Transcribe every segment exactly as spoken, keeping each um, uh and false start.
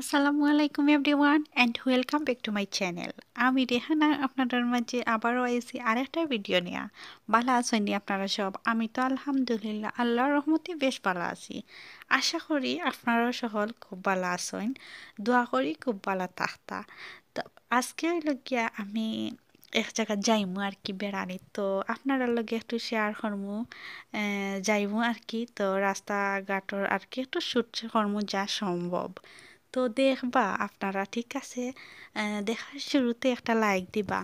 আসসালামু আলাইকুম everyone and welcome back to my channel। আমি রেহানা আপনারার মাঝে আবারও আইছি আরেকটা ভিডিও নিয়া। ভালা আছইন নি আপনারা সব? আমি তো আলহামদুলিল্লাহ আল্লাহর রহমতে বেশ ভালা আছি। আশা করি আপনারাও সকল খুব ভালা আছইন। দোয়া করি খুব ভালা থাকতা। তো আজকে অইলো গিয়া আমি এক জাগাত যাইমু আর কি বেড়ানি, তো আপনারার লগে একটু শেয়ার করমু, আহ, যাইমু আর কি। তো রাস্তাঘাটর আর কি একটু শ্যুট করমু যা সম্ভব। তো দেখবা আপনারা, ঠিক আছে? আহ, দেখার শুরুতে একটা লাইক দিবা।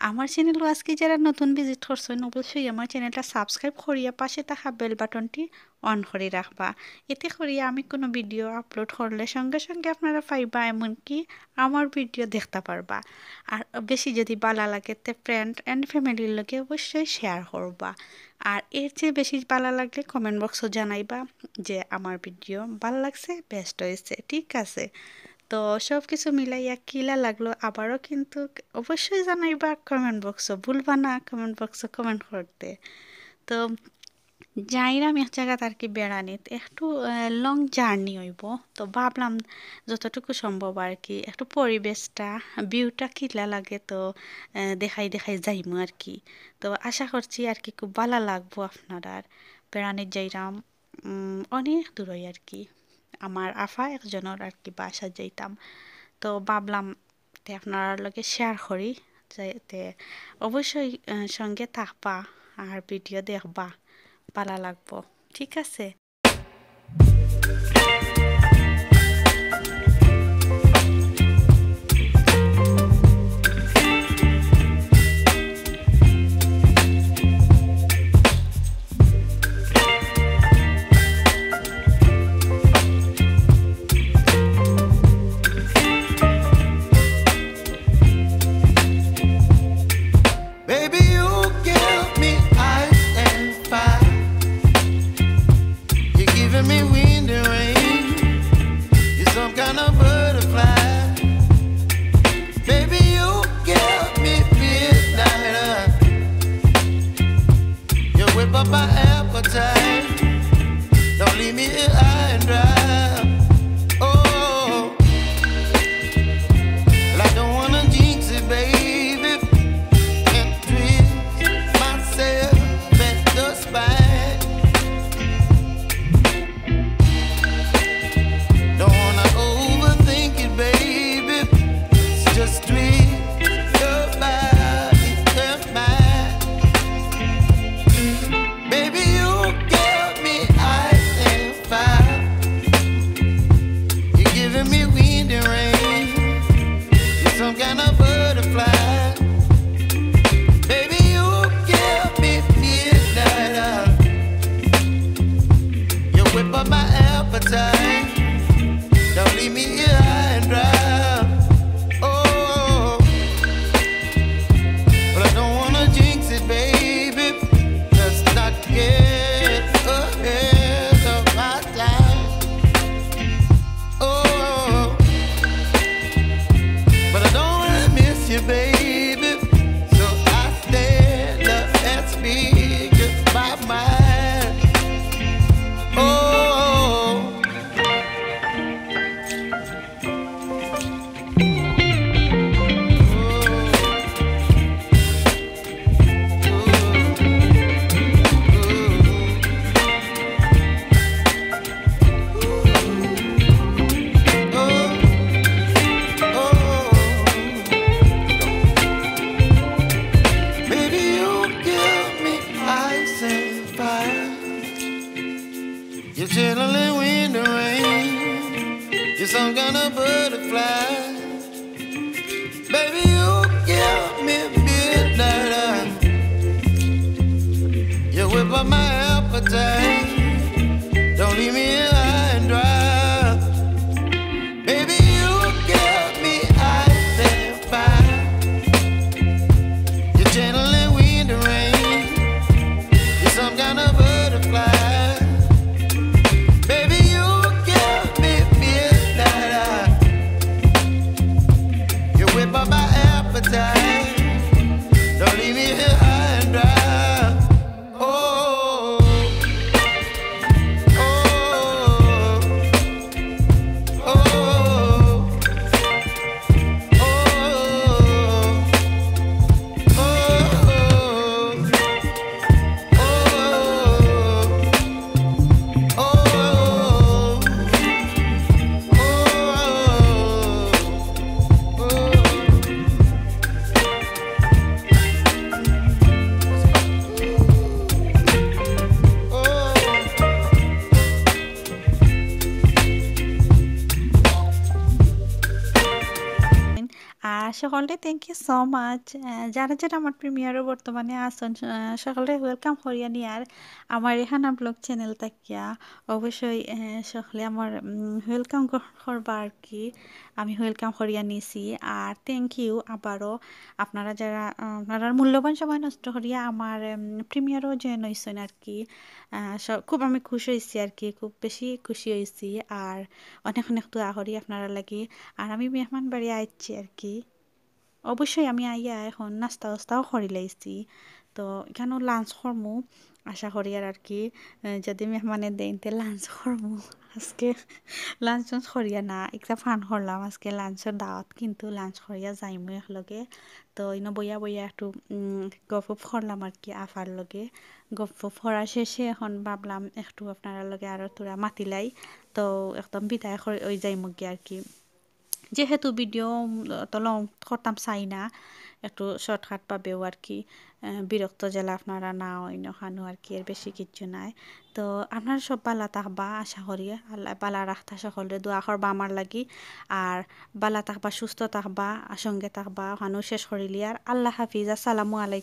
আমার চ্যানেলও আজকে যারা নতুন ভিজিট করছইন, অবশ্যই আমার চ্যানেলটা সাবস্ক্রাইব করিয়া পাশে থাকা বেল বাটনটি অন করি রাখবা। এতে করি আমি কোনো ভিডিও আপলোড করলে সঙ্গে সঙ্গে আপনারা পাইবা, এমনকি আমার ভিডিও দেখতা পারবা। আর বেশি যদি ভালা লাগে, তে ফ্রেন্ড অ্যান্ড ফ্যামিলির লগে অবশ্যই শেয়ার করবা। আর এর চেয়ে বেশি ভালা লাগলে কমেন্ট বক্সও জানাইবা যে আমার ভিডিও ভালা লাগছে, বেস্ট হয়েছে, ঠিক আছে? তো সব কিছু মিলাইয়া কিলা লাগলো আবারও কিন্তু অবশ্যই জানাইবা কমেন্ট বক্সও, ভুলবা না কমেন্ট বক্সও কমেন্ট করতে। তো যাইরাম এক জাগাত আর কি বেড়ানিত, একটু, আহ, লং জার্নি অইবো। তো ভাবলাম যতটুকু সম্ভব আর কি একটু পরিবেশটা, ভিউটা কিলা লাগে, তো, আহ, দেখাই দেখাই যাইমু আর কি। তো আশা করছি আর কি খুব ভালা লাগবো আপনারার। বেড়ানিত যাইরাম, উম, অনেক দূরই আর কি। আমার আফা একজনর আর কি বাসা যাইতাম। তো ভাবলাম তে আপনারার লগে শেয়ার করি, যাতে অবশ্যই, আহ, সঙ্গে থাকবা আর ভিডিও দেখবা, ভালা লাগবো, ঠিক আছে? Baby, you give me ice and fire. You're giving me wind and rain. You're some kind of butterfly. Baby, you give me midnight oil. You whip up my appetite. Don't leave me here high and dry. Oh, well, I don't wanna jinx it, baby. Can't twist myself at the spine. Don't wanna overthink it, baby. Just twist your body and mine. Baby, you give me ice and fire. You're giving me wind and rain. You're some kind of butterfly. Baby, you give me midnight oil. You whip up my appetite. Don't leave me here high and dry. Oh, but I don't wanna jinx it, baby. Let's not get ahead of my time. Oh, but I don't wanna miss you, baby. So I stand up and speak just my mind. Oh. Baby, you give me ice and fire. You're chilling in winter rain. You're some kind of butterfly. Baby, you give me midnight oil. You whip up my appetite. Don't leave me here high and dry. Baby, you give me ice and fire. You're chilling in winter rain. You're some kind of butterfly. Baby, you give me midnight oil. You whip up my appetite. Don't leave me here high and dry. Oh, সকলরে thank you so much। আহ, যারা যারা আমার প্রিমিয়ারও বর্তমানে আছইন, আহ, সকলরে welcome করিয়া নিয়ার আমার রেহানা ব্লগ চ্যানেল থাকিয়া। অবশ্যই, আহ, সকলে আমার, উম, welcome গ্রহণ করবা আর কি। আমি welcome করিয়া নিছি। আর thank you আবারও আপনারা যারা, আহ, আপনারার মূল্যবান সময় নষ্ট করিয়া আমার, উম, প্রিমিয়ারও join হইছইন আর কি। আহ, স-, খুব আমি খুশ হইছি আর কি, খুব বেশি খুশি হইছি। আর অনেক অনেক দোয়া করি আপনারা লাগি। আর আমি মেহমান বাড়ি আইছি আর কি। অবশ্যই আমি আইয়া এখন নাস্তা উস্তাও করি লাইছি। তো এখানেও লাঞ্চ করমু, আশা করি আর, আর কি, আহ, যদি মেহমানে দেইন তে লাঞ্চ করমু। আজকে লাঞ্চ টাঞ্চ করিয়া না, একটা ফান করলাম আজকে লাঞ্চর দাওয়াত, কিন্তু লাঞ্চ করিয়া যাইমু একলগে। তো ইনো বইয়া বইয়া একটু, উম, গপ গপ করলাম আর কি আফার লগে। গপ গপ করার শেষে এখন ভাবলাম একটু আপনারা লগে আরও থুড়া মাতিলাই। তো একদম বিদায় করি ওই যাইমুগি আর কি। যেহেতু ভিডিও, উম, তো লং করতাম চাই না, একটু শর্টকাট ভাবেও আর কি, আহ, বিরক্ত যেলা আপনারা না অইন অখানো আর কি, এর বেশি কিচ্ছু নাই। তো আপনারা সব ভালা থাকবা, আশা করি আল্লাহ ভালা রাখতা, সকলরে দোয়া করবা আমার লাগি। আর ভালা থাকবা, সুস্থ থাকবা, আর সঙ্গে থাকবা, অখানো শেষ করিলি। আর আল্লাহ হাফিজ, আসসালামু আলাইকুম।